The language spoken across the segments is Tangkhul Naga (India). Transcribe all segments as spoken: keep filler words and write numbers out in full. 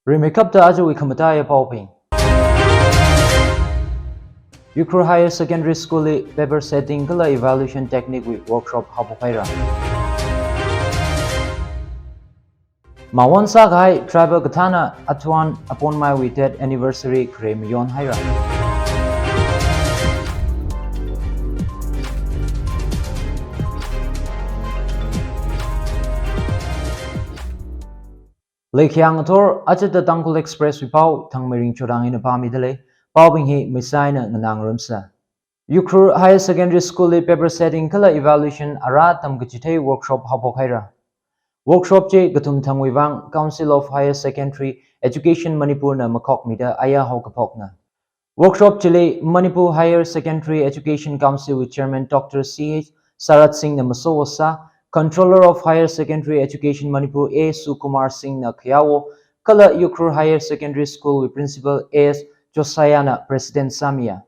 Rimeikapta ajawui khamataiya paobing. Ukhrul Higher Secondary School li paper setting kala evaluation technique wui workshop haophok haira. Mawon sākahai tribal kathāna Athuan Aponmai wui death anniversary khare mayon haira. Leikhayang athor, achata Tangkhul Express wui pao, Thangmeiring Chodang eina pāmida lei, paobing hi Messiah na nganāngarumsa. Ukhrul Higher Secondary School li paper setting kala evaluation ara tamkachithei workshop haophok haira. Workshop chi kathumthangwui vang Council of Higher Secondary Education Manipur na makhokmida aya haokaphokna. Workshop chili Manipur Higher Secondary Education Council wui Chairman Doctor C H Sarat Singh na masowo sā, Controller of Higher Secondary Education Manipur A Sukumar Singh na khayāwo, kala Ukhrul Higher Secondary School wui Principal A S Josiah na President sāmiya.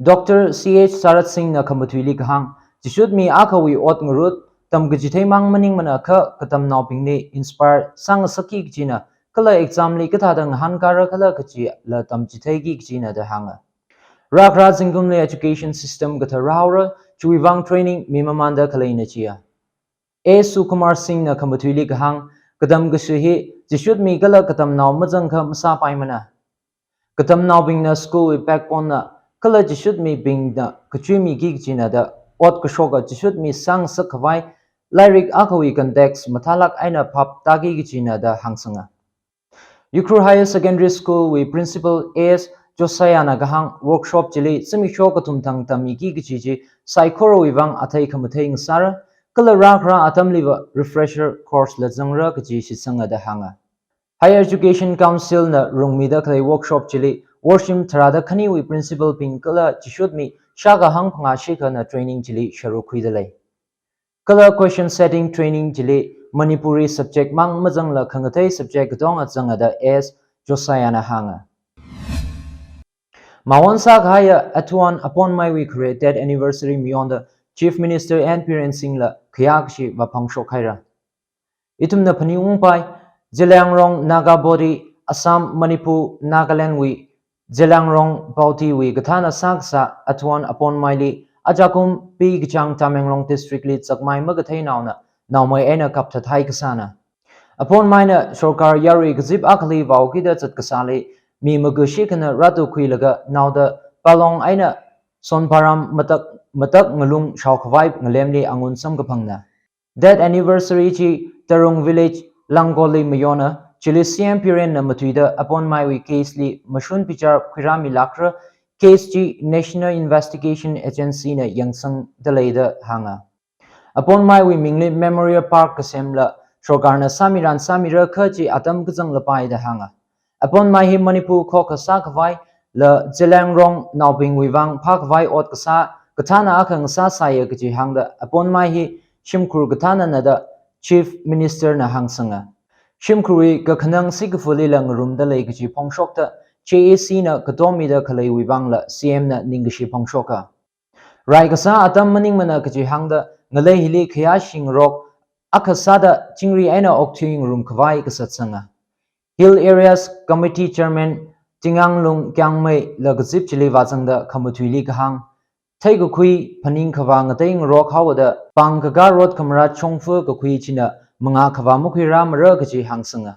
Doctor C H Sarat Singh na khamathuili kahāng, chishutmi akhawui ot ngarut, tamkachithei mang maningmana kha katamnaobingli inspire sāngasakki kajina, kala exam li kathāda ngahānkāra khala kajila tamchitheiki kajina da hānga. Rākhara zingkumli education system kathar rāhaora, chiwui vang training mi mamānda khaleina chiya. A Sukumar Singh na khamathuili kahāng, katam kashu hi chishutmi kala katamnao mazangkha masāpaimana. Katamnaobingna school wui backbone na, kala chishutmibingna kachuimiki kajina da, ot kashoka chishutmi sāngasak khavai, lairik akhawui context mathālāk eina phap tāki kajina da hāngsanga. Ukhrul Higher Secondary School wui Principal A S Josiah na kahāng, workshop chili zimiksho kathumthang tammiki kaji chi saikorawui vang athei khamathei ngasāra, kala rākhara atamliva refresher course la zangra kaji shitsanga da hānga. Higher Education Council na rungmida khalei workshop chili worshim tharāda khaniwui principal bing kala chishutmi shākha hangphangā shikhana training chili sharuk khuida lei. Kala question setting training chili Manipuri subject mang mazangla khangathei subject katonga zanga da A S Josiah na hānga. Mawon sākahaiya Athuan Aponmai wui khare death anniversary mayonda Chief Minister N Biren Singh la khayākashi vāphangshok haira. Ithumna phaningungpai, Zeliangrong Naga Body, Assam, Manipur, Nagaland wui Zeliangrong Body wui kathāna sākasā Athuan Aponmai li ajakum P. Kachang Tamenglong District li zakmai makatheinaona naomei eina kapthat haikasāna. Aponmai na sorkar yarui kazip akhali vaokida zatkasāli mi magashi khana rātukhuilaga naoda palong eina sonparam matak, matak ngalung shaokhavai ngalemli angun samkaphangna. Death anniversary chi Tarung Village Langkol li mayona, chili C M Biren na matuida Aponmai wui case li mashun bichar khuirāmilākra, case chi National Investigation Agency na yangsangda leida hānga. Aponmai wui mingli Memorial Park kasemla sorkarna sāmiran sāmira kha chi atam kazang lapai da hānga. Aponmai hi Manipur khokkha sākhavai la Zeliangrong naobingwui vang phākhavai ot kasā kathāna akha ngasāsāya kaji hāngda Aponmai hi shimkhur kathānana da Chief Minister na hāngsanga. Shimkhurwui kakhanang sikafulila ngarumda lei kaji phongshokta J A C na katomida khaleiwui vangla C M na ningkashi phongshoka. Rai kasā atam maningmana kaji hāngda ngalei hili khayāshi ngarok akha sāda chingri eina okthui ngarumkhavai kasatsanga. Hill Areas Committee Chairman Tinganglung Kyangmei la kazip chili vāzangda khamathuili kahāng, theikakhui phaningkhavā ngatei ngarok haoda pāng kakā rot khamara chongfa kakhui china mangā khavā makhuirāmara kaji hāngsanga.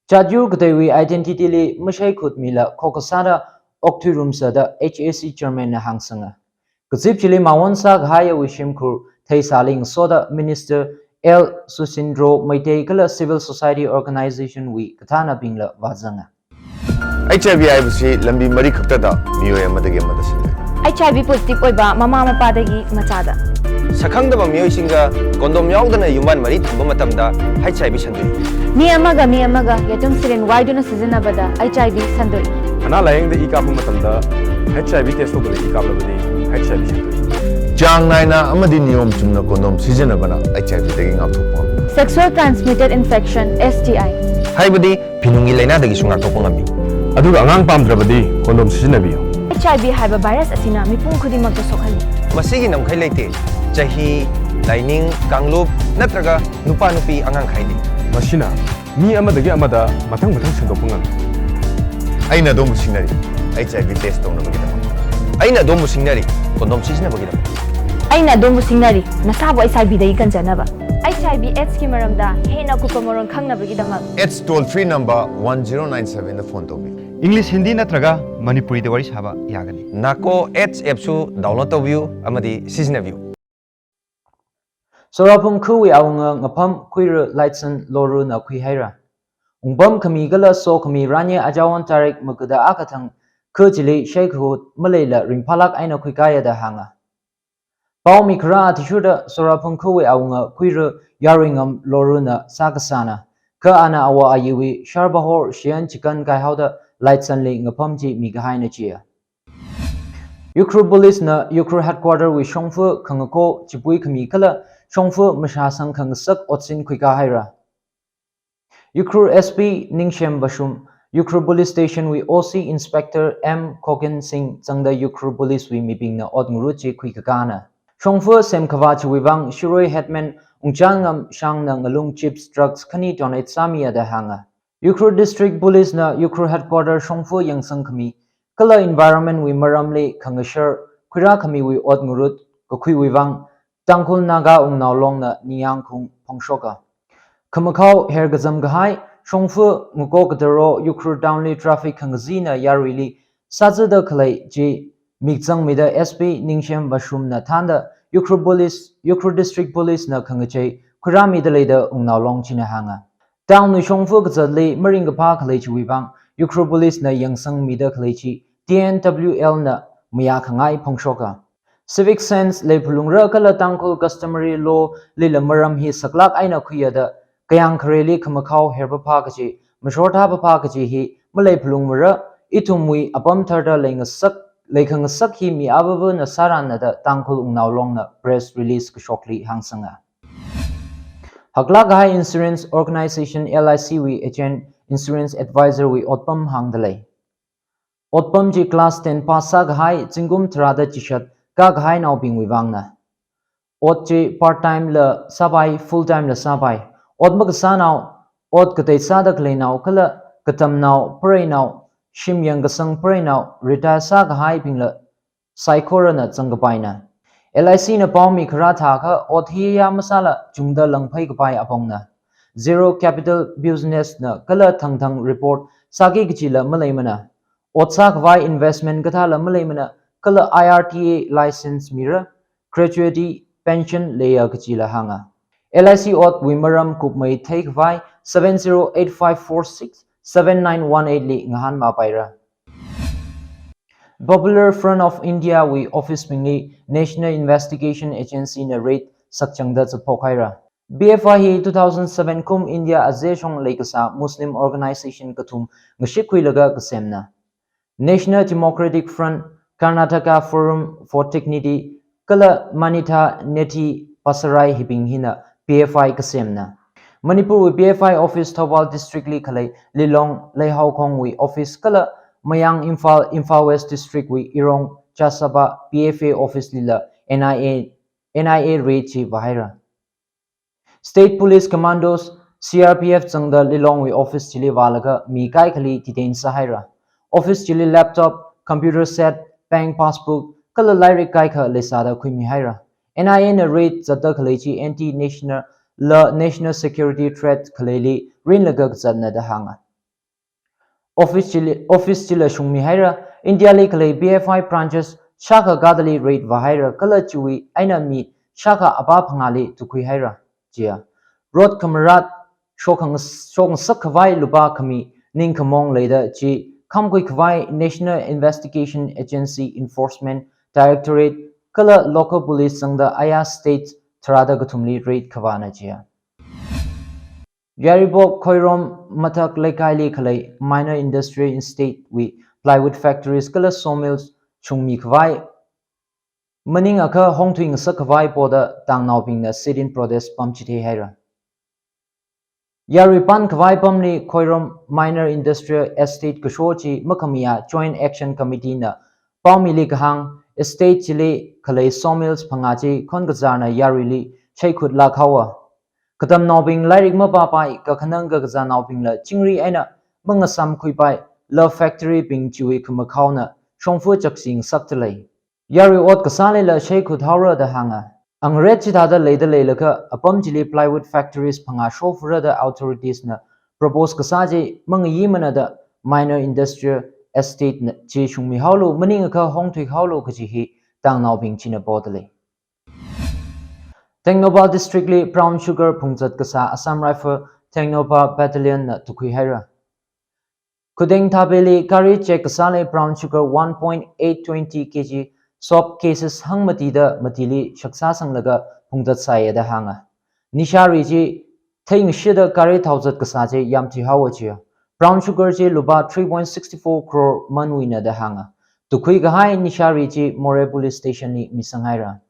Jat yur kateiwui identity li mashaikhutmila khokkha sāda okthuirumsa da H A C Chairman na hāngsanga. Kazip chili mawon sākahaiyawui shimkhur theisāli ngasoda Minister L Susindro Meitei kala Civil Society Organization wui kathānabingla vāzanga. H I V ꯍꯥꯏꯕꯁꯤ ꯂꯝꯕꯤ ꯃꯔꯤ ꯈꯛꯇꯗ ꯃꯤꯑꯣꯏ ꯑꯃꯗꯒꯤ ꯑꯃꯗ ꯁꯟꯗꯣꯛꯏ꯫ H I V positive ꯑꯣꯏꯕ ꯃꯃꯥ ꯃꯄꯥꯗꯒꯤ ꯃꯆꯥꯗ꯫ ꯁꯛꯈꯪꯗꯕ ꯃꯤꯑꯣꯏꯁꯤꯡꯒ condom ꯌꯥꯎꯗꯅ ꯌꯨꯝꯕꯥꯟ ꯃꯔꯤ ꯊꯝꯕ ꯃꯇꯝꯗ H I V ꯁꯟꯗꯣꯛꯏ꯫ ꯃꯤ ꯑꯃꯒ ꯃꯤ ꯑꯃꯒ ꯌꯦꯇꯨꯝ syringe ꯋꯥꯏꯗꯨꯅ ꯁꯤꯖꯤꯟꯅꯕꯗ H I V ꯁꯟꯗꯣꯛꯏ꯫ ꯑꯅꯥ ꯂꯥꯌꯦꯡꯗ ꯏ ꯀꯥꯞꯄ ꯃꯇꯝꯗ H I V test ꯇꯧꯕꯗ ꯏ ꯀꯥꯞꯂꯕꯗꯤ H I V ꯁꯟꯗꯣꯛꯏ꯫ ꯆꯥꯡ ꯅꯥꯏꯅ ꯑꯃꯗꯤ ꯅꯤꯌꯣꯝ ꯆꯨꯝꯅ condom ꯁꯤꯖꯤꯟꯅꯕꯅ H I V ꯗꯒꯤ ꯉꯥꯛꯊꯣꯛꯄ ꯉꯝꯃꯤ꯫ Sexual transmitted infection, S T I꯫ ꯍꯥꯏꯕꯗꯤ ꯐꯤꯅꯨꯡꯒꯤ ꯂꯥꯏꯅꯥꯗꯒꯤꯁꯨ ꯉꯥꯛꯊꯣꯛꯄ ꯉꯝꯃꯤ꯫ ꯑꯗꯨꯒ ꯑꯉꯥꯡ ꯄꯥꯝꯗ꯭ꯔꯕꯗꯤ condom ꯁꯤꯖꯤꯟꯅꯕꯤꯌꯨ꯫ H I V ꯍꯥꯏꯕ virus ꯑꯁꯤꯅ ꯃꯤꯄꯨꯝ ꯈꯨꯗꯤꯡꯃꯛꯇ ꯁꯣꯛꯍꯜꯂꯤ꯫ ꯃꯁꯤꯒꯤ ꯉꯝꯈꯩ ꯂꯩꯇꯦ꯫ ꯆꯍꯤ, ꯂꯥꯏꯅꯤꯡ, ꯀꯥꯡꯂꯨꯞ ꯅꯠꯇ꯭ꯔꯒ ꯅꯨꯄꯥ ꯅꯨꯄꯤ ꯑꯉꯥꯡ ꯈꯥꯏꯗꯦ꯫ ꯃꯁꯤꯅ ꯃꯤ ꯑꯃꯗꯒꯤ ꯑꯃꯗ ꯃꯊꯪ ꯃꯊꯪ ꯁꯟꯗꯣꯛꯄ ꯉꯝꯃꯤ꯫ ꯑꯩꯅ ꯑꯗꯣꯝꯕꯨ ꯁꯤꯡꯅꯔꯤ, H I V test ꯇꯧꯅꯕꯒꯤꯗꯃꯛ꯫ ꯑꯩꯅ ꯑꯗꯣꯝꯕꯨ ꯁꯤꯡꯅꯔꯤ, condom ꯁꯤꯖꯤꯟꯅꯕꯒꯤꯗꯃꯛ꯫ ꯑꯩꯅ ꯑꯗꯣꯝꯕꯨ ꯁꯤꯡꯅꯔꯤ, ꯅꯁꯥꯕꯨ H I V ꯗꯒꯤ ꯀꯟꯖꯅꯕ꯫ H I V AIDS ꯀꯤ ꯃꯔꯝꯗ ꯍꯦꯟꯅ ꯑꯀꯨꯞꯄ ꯃꯔꯣꯜ ꯈꯪꯅꯕꯒꯤꯗꯃꯛ AIDS toll free number one zero nine seven ꯗ phone ꯇꯧꯕꯤꯌꯨ꯫ English, Hindi ꯅꯠꯇ꯭ꯔꯒ ꯃꯅꯤꯄꯨꯔꯤꯗ ꯋꯥꯔꯤ ꯁꯥꯕ ꯌꯥꯒꯅꯤ꯫ NACO AIDS app ꯁꯨ download ꯇꯧꯕꯤꯌꯨ ꯑꯃꯗꯤ ꯁꯤꯖꯤꯟꯅꯕꯤꯌꯨ꯫ ꯁꯣꯔꯥꯐꯨꯟ ꯈꯨꯋꯨꯏ ꯑꯋꯨꯉ ꯉꯥꯐꯝ ꯈꯨꯏꯔ ꯂꯥꯏꯠꯁꯟ ꯂꯣꯔꯨꯅ ꯈꯨꯏ ꯍꯥꯏꯔ꯫ ꯎꯡꯐꯝ ꯈꯥꯃꯤ ꯀꯂ ꯁꯣ ꯈꯥꯃꯤ ꯔꯥꯅꯤ ꯑꯖꯥꯋꯥꯟ ꯇꯥꯔꯤꯛ ꯃꯀꯨꯗ ꯑꯥꯀꯊꯥꯡ ꯈꯨ ꯆꯤꯂꯤ ꯁꯩꯈꯨ ꯃꯂꯩꯂ ꯔꯤꯡꯐꯥꯂꯥꯛ ꯑꯩꯅ ꯈꯨꯏꯀꯥꯌꯥꯗ ꯍꯥꯡꯉ꯫ ꯄꯥꯎꯃꯤ ꯈꯔ ꯑꯊꯤꯁꯨꯔꯗ ꯁꯣꯔꯥꯐꯨꯟ ꯈꯨꯋꯨꯏ ꯑꯋꯨꯉ ꯈꯨꯏꯔ ꯌꯥꯔꯨꯏꯉꯝ ꯂꯣꯔꯨꯅ ꯁꯥꯀꯁꯥꯅ꯫ ꯈ ꯑꯅ ꯑꯋꯥ ꯑꯌꯤꯋꯤ ꯁꯥꯔꯕꯍꯣꯔ ꯁꯤꯌꯥꯟ ꯆꯤꯀꯟ ꯀꯥꯏꯍꯥꯎꯗ ꯂꯥꯏꯠꯁꯟꯂꯤ ꯉꯥꯐꯝ ꯆꯤ ꯃꯤꯒ ꯍꯥꯏꯅ ꯆꯤꯌꯥ꯫ ꯎꯈ꯭ꯔꯨꯜ ꯄꯨꯂꯤꯁꯅ ꯎꯈ꯭ꯔꯨꯜ headquarter ꯋꯤ ꯁꯣꯡꯐꯨ ꯈꯪꯉꯀꯣ ꯆꯤꯄꯨꯏ ꯈꯥꯃꯤ ꯀꯂ ꯁꯣꯡꯐꯨ ꯃꯁꯥꯁꯪ ꯈꯪꯉꯁꯛ ꯑꯣꯠꯁꯤꯟ ꯈꯨꯏꯀꯥ ꯍꯥꯏꯔ꯫ ꯎꯈ꯭ꯔꯨꯜ S P ꯅꯤꯡꯁꯦꯝ ꯕꯁꯨꯝ, ꯎꯈ꯭ꯔꯨꯜ police station ꯋꯤ O C inspector M Khokin Singh ꯆꯪꯗ ꯎꯈ꯭ꯔꯨꯜ ꯄꯨꯂꯤꯁ ꯋꯤ ꯃꯤꯕꯤꯡꯅ ꯑꯣꯠ ꯉꯨꯔꯨ ꯆꯤ ꯈꯨꯏꯀꯥꯀꯥꯅ꯫ ꯁꯣꯡꯐꯨ ꯁꯦꯝꯈꯥꯕ ꯆꯤꯋꯨꯏ ꯋꯥꯡ ꯁꯤꯔꯣꯏ headman ꯎꯡꯆꯥꯡꯉꯝ ꯁꯥꯡꯅ ꯉꯥꯂꯨꯡ chips drugs ꯈꯅꯤ donate ꯁꯥꯃꯤꯌꯥꯗ ꯍꯥꯡꯉ꯫ ꯎꯈ꯭ꯔꯨꯜ district ꯄꯨꯂꯤꯁꯅ ꯎꯈ꯭ꯔꯨꯜ headquarter ꯁꯣꯡꯐꯨ ꯌꯥꯡꯁꯪ ꯈꯥꯃꯤ ꯀꯂ environment ꯋꯤ ꯃꯔꯝꯂꯤ ꯈꯪꯉꯁꯔ ꯈꯨꯏꯔꯥ ꯈꯥꯃꯤꯋꯤ ꯑꯣꯠ ꯉꯨꯔꯨꯠ ꯀꯈꯨꯏꯋꯨꯏ ꯋꯥꯡ ꯇꯥꯡꯈꯨꯜ ꯅꯥꯒꯥ ꯎꯡꯅꯥꯎ ꯂꯣꯡꯅ ꯅꯤꯌꯥꯡ ꯈꯨꯡ ꯐꯣꯡꯁꯣꯛꯀ꯫ ꯈꯃꯈꯥꯎ ꯍꯦꯔꯒꯖꯝ ꯒꯍꯥꯏ ꯁꯣꯡꯐꯨ ꯉꯨꯀꯣꯛ ꯀꯗꯔꯣ ꯎꯈ꯭ꯔꯨꯜ town ꯂꯤ traffic ꯈꯪꯉꯖꯤꯅ ꯌꯥꯔꯨꯏꯂꯤ ꯁꯥꯖꯗ ꯈꯂꯩ ꯆꯤ ꯃꯤꯛꯆꯪ ꯃꯤꯗ S P ꯅꯤꯡꯁꯦꯝ ꯕꯁꯨꯝꯅ ꯊꯥꯟꯗ ꯎꯈ꯭ꯔꯨꯜ ꯄꯨꯂꯤꯁ, ꯎꯈ꯭ꯔꯨꯜ district ꯄꯨꯂꯤꯁꯅ ꯈꯪꯉꯆꯩ ꯈꯨꯔꯥꯃꯤꯗ ꯂꯩꯗ ꯎꯡꯅꯥꯎ ꯂꯣꯡ ꯆꯤꯅ ꯍꯥꯡꯉ꯫ Town ꯅꯨꯏ ꯁꯣꯡꯐꯨ ꯀꯆꯠꯂꯤ ꯃꯔꯤꯡ ꯀꯐꯥ ꯈꯂꯩ ꯆꯤꯋꯨꯏ ꯋꯥꯡ ꯎꯈ꯭ꯔꯨꯜ ꯄꯨꯂꯤꯁꯅ ꯌꯥꯡꯁꯪ ꯃꯤꯗ ꯈꯂꯩ ꯆꯤ T N W L ꯅ ꯃꯌꯥ ꯈꯪꯉꯥꯏ ꯐꯣꯡꯁꯣꯛꯀ꯫ Civic sense ꯂꯩ ꯐꯨꯂꯨꯡꯔ ꯀꯂ ꯇꯥꯡꯈꯨꯜ customary law ꯂꯤꯂ ꯃꯔꯝ ꯍꯤ ꯁꯛꯂꯥꯛ ꯑꯩꯅ ꯈꯨꯌꯥꯗ ꯀꯌꯥꯡ ꯈꯔꯦꯂꯤ ꯈꯃꯈꯥꯎ ꯍꯦꯔꯕ ꯐꯥ ꯀꯆꯤ, ꯃꯁꯣꯔ ꯊꯥꯕ ꯐꯥ ꯀꯆꯤ ꯍꯤ ꯃꯂꯩ ꯐꯨꯂꯨꯡꯔ ꯏꯊꯨꯝꯋꯤ ꯑꯄꯝ ꯊꯔꯗ ꯂꯩꯉꯁꯛ, ꯂꯩꯈꯪꯉꯁꯛ ꯍꯤ ꯃꯤ ꯑꯕꯕꯅ ꯁꯥꯔꯥꯟꯅꯗ ꯇꯥꯡꯈꯨꯜ ꯎꯡꯅꯥꯎ ꯂꯣꯡꯅ press release ꯀꯁꯣꯛꯂꯤ ꯍꯥꯡꯁꯪꯉ꯫ ꯍꯛꯂꯥꯛ ꯍꯥꯏ insurance organization L I C ꯋꯤ agent insurance advisor ꯋꯤ ꯑꯣꯠꯄꯝ ꯍꯥꯡꯗ ꯂꯩ꯫ ꯑꯣꯠꯄꯝ ꯆꯤ class ten pass ꯁꯥꯒꯍꯥꯏ ꯆꯤꯡꯒꯨꯝ ꯊꯔꯥꯗ ꯆꯤꯁꯠ ꯀꯥꯒꯍꯥꯏ ꯅꯥꯎꯕꯤꯡꯋꯤ ꯋꯥꯡꯅ꯫ ꯑꯣꯠ ꯆꯤ part time ꯂ ꯁꯥꯕꯥꯏ, full time ꯂ ꯁꯥꯕꯥꯏ꯫ ꯑꯣꯠ ꯃꯀꯁꯥꯅꯥꯎ, ꯑꯣꯠ ꯀꯇꯩ ꯁꯥꯗ ꯈꯂꯩꯅꯥꯎ ꯀꯂ ꯀꯇꯝꯅꯥꯎ, ꯄꯔꯩꯅꯥꯎ, ꯁꯤꯝꯌꯪ ꯀꯁꯪ ꯄꯔꯩꯅꯥꯎ, retire ꯁꯥꯒꯍꯥꯏꯕꯤꯡꯂ ꯁꯥꯏꯈꯣꯔꯅ ꯆꯪꯒꯄꯥꯏꯅ꯫ L I C ꯅ ꯄꯥꯎꯃꯤ ꯈꯔ ꯊꯥꯈ ꯑꯣꯠ ꯍꯤꯌꯥ ꯃꯁꯥꯂ ꯆꯨꯡꯗ ꯂꯪꯐꯩ ꯀꯄꯥꯏ ꯑꯄꯣꯡꯅ꯫ Zero capital business ꯅ ꯀꯂ ꯊꯪꯊꯪ report ꯁꯥꯒꯤ ꯀꯆꯤꯂ ꯃꯂꯩꯃꯅ꯫ ꯑꯣꯠ ꯁꯥ ꯀꯚꯥꯏ investment ꯀꯊꯥꯂ ꯃꯂꯩꯃꯅ ꯀꯂ I R T A license Mir gratuity pension ꯂꯩꯌ ꯀꯆꯤꯂ ꯍꯥꯡꯉ꯫ L I C ꯑꯣꯠ ꯋꯤ ꯃꯔꯝ ꯀꯨꯞꯃꯩ ꯊꯩ ꯀꯚꯥꯏ seven zero eight five four six seven nine one eight ꯂꯤ ꯉꯍꯥꯟ ꯃꯥ ꯄꯥꯏꯔ꯫ Popular Front of India ꯋꯤ office ꯃꯤꯡꯂꯤ National Investigation Agency ꯅ raid ꯁꯛꯆꯪꯗ ꯆꯠꯐꯣꯛ ꯍꯥꯏꯔ꯫ P F I he two thousand seven kum India ꯑꯖꯦ ꯁꯣꯡ ꯂꯩꯀꯁꯥ Muslim organization ꯀꯊꯨꯝ ꯉꯁꯤꯛ ꯈꯨꯏꯂꯒ ꯀꯁꯦꯝꯅ꯫ National Democratic Front, Karnataka Forum for Dignity, ꯀꯂ ꯃꯥꯅꯤꯊꯥ ꯅꯦꯊꯤ ꯄꯥꯁꯔꯥꯏ ꯍꯤꯕꯤꯡ ꯍꯤꯅ P F I ꯀꯁꯦꯝꯅ꯫ ꯃꯅꯤꯄꯨꯔ ꯋꯤ P F I office Thoubal district ꯂꯤ ꯈꯂꯩ ꯂꯤꯂꯣꯡ ꯂꯩꯍꯥꯎꯈꯣꯡ ꯋꯤ office ꯀꯂ ꯃꯌꯥꯡ ꯏꯝꯐꯥꯜ, ꯏꯝꯐꯥꯜ West district ꯋꯤ ꯏꯔꯣꯡ ꯆꯥꯁꯥꯕꯥ P F A office ꯂꯤꯂ N I A, N I A raid ꯆꯤ ꯚꯥꯏꯔ꯫ State Police Commandos, C R P F ꯆꯪꯗ ꯂꯤꯂꯣꯡ ꯋꯤ office ꯆꯤꯂꯤ ꯋꯥꯂꯒ ꯃꯤ ꯀꯥꯏ ꯈꯂꯤ detain ꯁꯥ ꯍꯥꯏꯔ꯫ Office chilli laptop, computer set, bank passbook, ꯀꯂ ꯂꯥꯏꯔꯤꯛ ꯀꯥꯏꯈ ꯂꯩꯁꯥꯗ ꯈꯨꯏꯃꯤ ꯍꯥꯏꯔ꯫ N I A ꯅ raid ꯆꯠꯇ ꯈꯂꯩ ꯆꯤ anti national ꯂ national security threat ꯈꯂꯩꯂꯤ ꯔꯤꯟꯂꯒ ꯆꯠꯅꯗ ꯍꯥꯡꯉ꯫ Office ꯆꯤꯂꯤ, office ꯆꯤꯂ ꯁꯨꯡꯃꯤ ꯍꯥꯏꯔ, India ꯂꯤ ꯈꯂꯩ P F I branches ꯁꯥꯈ ꯒꯥꯗꯂꯤ raid ꯋꯥ ꯍꯥꯏꯔ, ꯀꯂ ꯆꯨꯏ ꯑꯩꯅ ꯃꯤ ꯁꯥꯈ ꯑꯄꯥ ꯐꯪꯉꯥꯂꯤ ꯇꯨꯈꯨꯏ ꯍꯥꯏꯔ꯫ ꯆꯤꯌꯥ꯫ Road ꯈꯃꯔꯥꯠ ꯁꯣꯈꯪ, ꯁꯣꯈꯪ ꯁꯛ ꯈꯚꯥꯏ ꯂꯨꯄꯥ ꯈꯃꯤ ꯅꯤꯡ ꯈꯃꯣꯡ ꯂꯩꯗ ꯆꯤ ꯈꯝꯈꯨꯏ ꯈꯚꯥꯏ National Investigation Agency Enforcement Directorate ꯀꯂ local police ꯆꯪꯗ ꯑꯌꯥ state ꯊꯔꯥꯗ ꯀꯊꯨꯝꯂꯤ raid ꯈꯚꯥꯅ ꯆꯤꯌꯥ꯫ ꯌꯥꯏꯔꯤꯄꯣꯛ ꯈꯣꯏꯔꯣꯝ ꯃꯊꯛ ꯂꯩꯀꯥꯏꯂꯤ ꯈꯂꯩ minor industrial estate ꯋꯤ plywood factories ꯀꯂ sawmills ꯁꯨꯡꯃꯤ ꯈꯚꯥꯏ ꯃꯅꯤꯡ ꯑꯈ ꯍꯣꯡꯊꯨꯏ ꯉꯁꯛ ꯈꯚꯥꯏ ꯄꯣꯗ ꯇꯥꯡꯅꯥꯎꯕꯤꯡꯅ sit-in protest ꯄꯥꯝꯆꯤꯊꯦ ꯍꯥꯏꯔ꯫ ꯌꯥꯔꯨꯏꯄꯥꯟ ꯈꯚꯥꯏ ꯄꯝꯂꯤ ꯈꯣꯏꯔꯣꯝ minor industrial estate ꯀꯁꯣ ꯆꯤ ꯃꯈꯃꯤꯌꯥ Joint Action Committee ꯅ ꯄꯥꯎꯃꯤꯂꯤ ꯀꯍꯥꯡ estate ꯆꯤꯂꯤ ꯈꯂꯩ sawmills ꯐꯪꯉꯥ ꯆꯤ ꯈꯣꯟ ꯀꯖꯥꯔꯅ ꯌꯥꯔꯨꯏꯂꯤ ꯁꯩꯈꯨꯠ ꯂꯥꯛꯍꯥꯎꯋ꯫ ꯀꯇꯝꯅꯥꯎꯕꯤꯡ ꯂꯥꯏꯔꯤꯛ ꯃꯄꯥ ꯄꯥꯏ ꯀꯈꯅꯪ ꯀꯀꯖꯥꯅꯥꯎꯕꯤꯡꯂ ꯆꯤꯡꯔꯤ ꯑꯩꯅ ꯃꯉꯁꯝ ꯈꯨꯏꯄꯥꯏ Love Factory bing chiwui khamakhaona shongfa chakching sakta lei. Yarui ot kasālila sheikhut haora da hānga. Angaret chithāda leida leilakha apam chili plywood factories phangā shofura da authorities na propose kasā chi mangayimana da minor industrial estate na chi shungmihaolu maningakha hongthuihaolu kaji hi tangnaobing china poda lei. Tengnoupal District li brown sugar phungzat kasā Assam Rifle Tengnoupal Battalion na tukhui haira. Khudeng Thabeli gari check kasāli brown sugar one point eight twenty K G soap cases hangmatida matili shaksā sanglaga phungzat sāya da hānga. Nishāri chi theingashida gari thaozat kasā chi yamthui haowa chiya. Brown sugar chi lupā three point six four crore manwuina da hānga. Tukhui kahai nishāri chi Moreh Police Station li misang haira.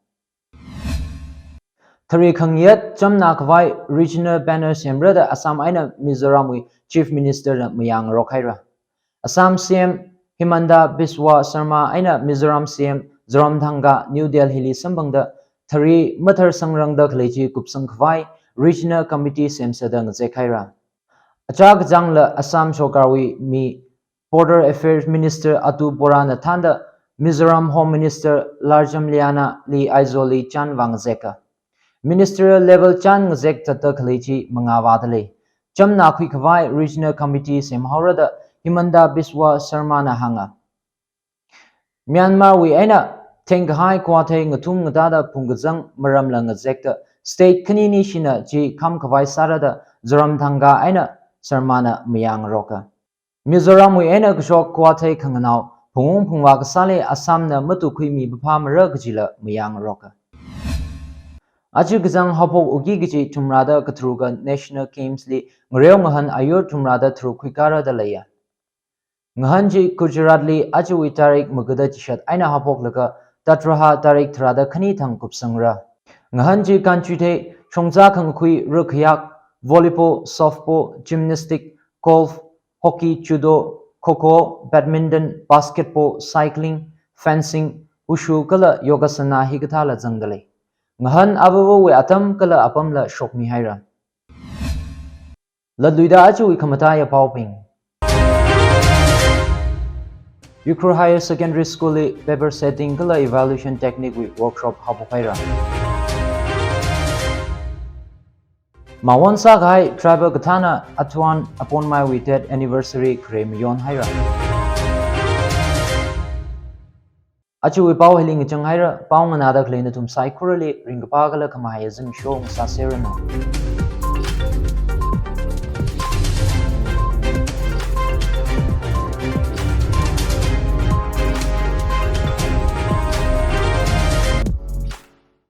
Thari khangayat chamna khavai regional banner semra da Assam eina Mizoramwui Chief Minister na mayāngarok haira. Assam C M Himanta Biswa Sarma eina Mizoram C M Zoramthanga New Delhi li samphangda thari mathar sangrangda khalei chi kupsang khavai regional committee semsāda ngazek haira. Achā kachāngla Assam sorkarwui mi Border Affairs Minister Atu Borana thānda Mizoram Home Minister Lalzamliana Lee Aizawl li chān vāngazeka. Ministerial level chān ngazek zatda khalei chi mangā vāda lei. Chamna khui khavai regional committee semhaora da Himanta Biswa Sarma na hānga. Myanmarwui eina thengkahai Khwathei ngathum ngatāda phungkazang maramla ngazekta state khanini shina chi kham khavai sāra da Zoramthanga eina Sarma na mayāngaroka. Mizoramwui eina kashok Khwathei khanganao phungungphungvā kasāli Assam na matukhuimi paphamara kajila mayāngaroka. Aja kazang haophok uki kaji thumrada katharuka National Games li ngareo ngahān ayur thumrada tharuk khuikara da leiya. Ngahān chi Gujarat li ajawui tarik magada chishat eina haophoklaga tatraha tarik tharada khani thang kupsangra. Ngahān chi kanchuithei, shongza khangakhui, rākhayak, volleyball, softball, gymnastic, golf, hockey, judo, kho kho, badminton, basketball, cycling, fencing, wushu kala yogasana hikathāla zangda lei. Ngahān avāvawui atam kala apamla shokmi haira. Latluida ajawui khamataiya paobing. Ukhrul Higher Secondary School li paper setting kala evaluation technique wui workshop haophok haira. Mawon sākahai tribal kathāna Athuan Aponmaiwui death anniversary khare mayon haira. Ajawui pao hili ngachang haira, pao nganāda khalei nathum saikorali ringkaphā kala khamahaiya zimiksho ngasāseranu.